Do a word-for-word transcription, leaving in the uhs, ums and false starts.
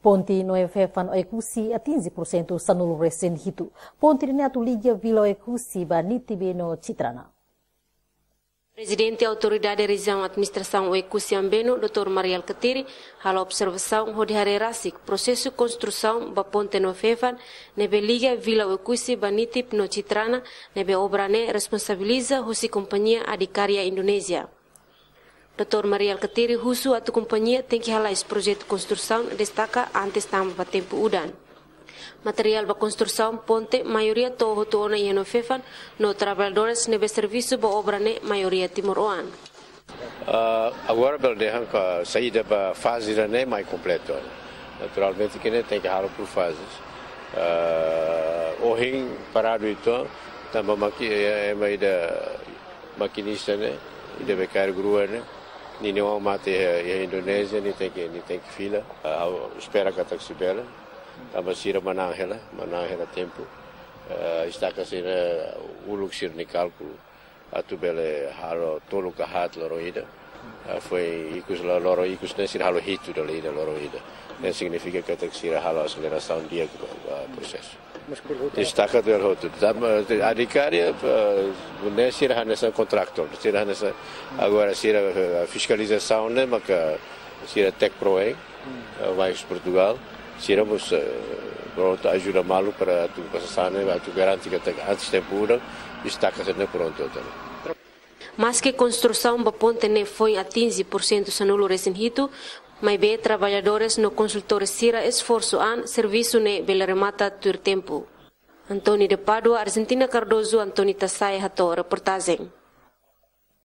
Ponte no Oe-Fefan Oekusi atinje porsentu sanulu resin hitu. Ponte ne'e atu liga Vila Oekusi ba Nitibe no Citrana. Prezidente Autoridade Rejiaun Administrasaun Oekusi Ambeno, doutór Mari Alkatiri, halo observasaun hodi haree rasik prosesu konstrusaun ba ponte no Oe-Fefan ne'ebé liga Vila Oekusi ba Nitibe no Citrana, ne'ebé obra ne'e responsabiliza hosi kompañia Adhikaria Indonézia. Doutór Mari Alkatiri husu atu kompañia tenke hala'o projetu konstrusaun destaka antes tama ba tempu udan. Materiál ba konstrusaun ponte maioria to'o hotu ona iha Oe-Fefan, no traballadores ne'ebé servisu ba obra ne'e maioria timoroan. Ah, agora bele dehan katak saida ba faze ida-ne'e mai kompletu. Naturalmente ke ne'e tenke halo por fazes. Ah, ohin paradu uitoan, tanba maki-, eh, ema ida makinista ne'e, ida be kaer grua ne'e, nia neon mate iha, iha Indonézia, nia tenke, nia tenke fila. Ah, espera katak sei bele, tanba sira manán hela, manán hela tempu. Ah, estaka sira uluk sira-nia kálkulu atu bele halo tolu ka haat loron ida. Ah, foin ikus la-, loron ikus ne'e sira halo hitu dala ida loron ida. Ne'e signifika katak sira halo aselerasaun di'ak ba, ba prosesu. Mas por outro Estaka tuir hotu. Tanba, Adhikaria, eh, ne'e sira hanesan kontraktor, sira hanesan, agora sira, eh, fiskalizasaun ne'e maka sira Tecproem, eh, mais Portugal, sira mós, eh, prontu ajuda malu para atu pasa sasán ne'e, atu garante katak antes tempu udan, estaka sira-ne'e prontu hotu ona. Maske konstrusaun ba ponte ne'e foin atinje porsentu sanulu resin hitu, maibé traballadores no konsultores sira esforsu an servisu ne'e bele remata tuir tempu. António de Pádua, Argentina Cardoso, António Tassai, hato'o reportajen.